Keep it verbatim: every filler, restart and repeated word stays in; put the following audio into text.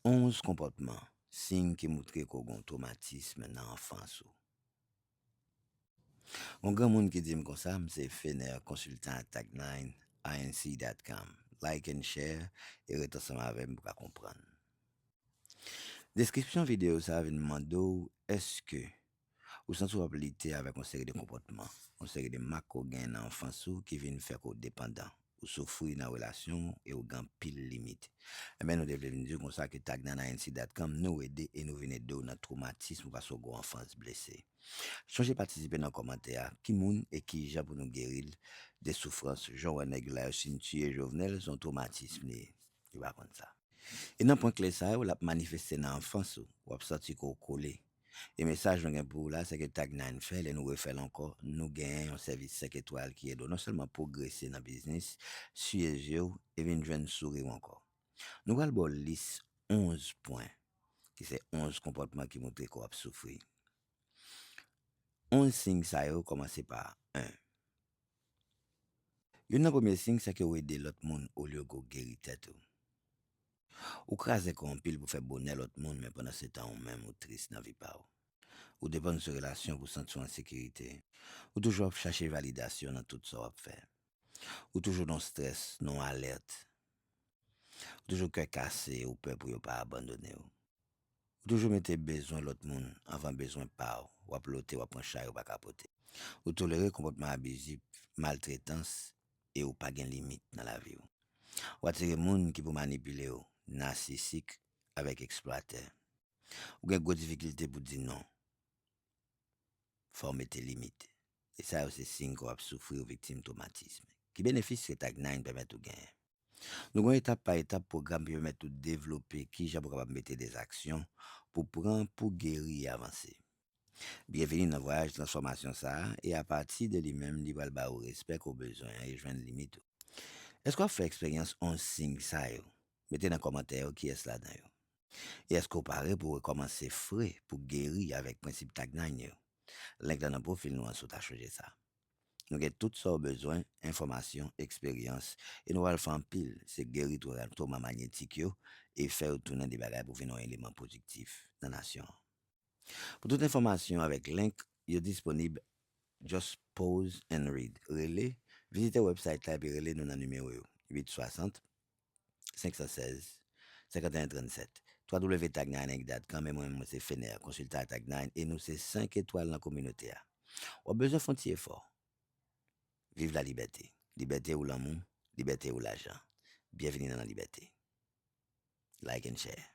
Onz konpòtman, siy ki moutre ke w gen yon twomatism nan anfans ou. Yon granmoun ki di m konsa, m se Fener, konsiltan a Tag nine I N C dot com. Like and share e ret ansanm avè m pou w ka konprann. Deskripsyon videyo sa a vin mande w, èske ou santi w ap lite avèk yon seri de konpòtman, yon seri de mak ke w genyen nan anfans ou ki vin fè ke w depandan, ou soufri nan relasyon w e w gen anpil limit. Enben, nou te vle vin di w konsa ke Tag nine I N C dot com, nou ede e nou vin ede w nan twomatism ou pase w gen yon anfans blese. Chonje patisipe nan kòmantè a, ki moun e ki jan pou nou geri l de soufrans, jan w wè nèg yo la yo fin tiye Jovenel, se yon twomatism li ye. Yo pa konn sa. E nan pwen kle sa yo, l ap manifeste nan anfans ou, w ap santi ke w kole. E mesaj nou gen pou ou la, se ke Tag nine fè, lè nou refè l ankò, nou genyen yon sèvis senk etwal ki ede w non sèlman pwogrese nan biznis, siye zye w, e vin jwenn souri w ankò. Nou pral ba w lis onz pwen, ki se onz konpòtman ki moutre ke w ap soufri. Onz siy sa yo kòmanse pa en. Youn nan premye siy, se ke w ede lòt moun olye ke w geri tèt ou. Ou kraze kò anpil pou fè bonè lòt moun, men pandansetan ou menm ou tris nan vi pa w. Ou depann sou relasyon pou w santi w an sekirite. Ou toujou ap chache validasyon nan tout sa w ap fè. Ou toujou nan strès, nan alèt. Ou toujou kè kase, ou pè pou yo pa abandone w. Ou toujou mete bezwen lòt moun anvan bezwen pa w. W ap lote, w ap pran chay ou pa ka pote. Ou tolere konpòtman abizif, maltretans, e ou pa gen limit nan lavi w. W atire moun ki pou manipile w, nasisik avèk eksplwatè. Ou gen gwo difikilte pou di non. Fò w mete limit. E sa yo se siy ke w ap soufri, ou viktim twomatism. Ki benefis ke Tag nine pèmèt ou genyen? Nou gen yon etap pa etap pwogram ki pèmèt ou devlope kijan pou w kapab mete de aksyon pou pran, pou geri e avanse. Byenveni nan vwayaj transfòmasyon sa a, e apati de li menm, li pral ba ou respè ke w bezwen an e jwenn limit ou. Èske w ap fè eksperyans onz siy sa yo? Mete nan kòmantè yo kiyès ladan yo. E èske w pare pou w rekòmanse fre, pou geri avèk prensip Tag nine yo? Link lan nan pwofil nou an si w ta chonje sa. Nou gen tout sa w bezwen, enfòmasyon, eksperyans, e nou pral fè anpil, se geri twomatizman manyetik yo e fè yo tounen de bagay pou vin yon eleman pwodiktif nan nasyon an. Pou tout enfòmasyon avèk link, yo disponib. Just pause and read. Rele, vizite website la epi rele nou nan nimewo yo, uit swasant, senk san sèz, senkanteyen trannsèt. three w tag nine inc dot com, e mwen menm mwen se Fener, konsiltan a Tag nine, e nou se senk etwal nan kominote a. W ap bezwen fè yon ti efò. Viv lalibète. Libète ou lanmou, libète ou lajan. Byenveni nan lalibète. Like and share.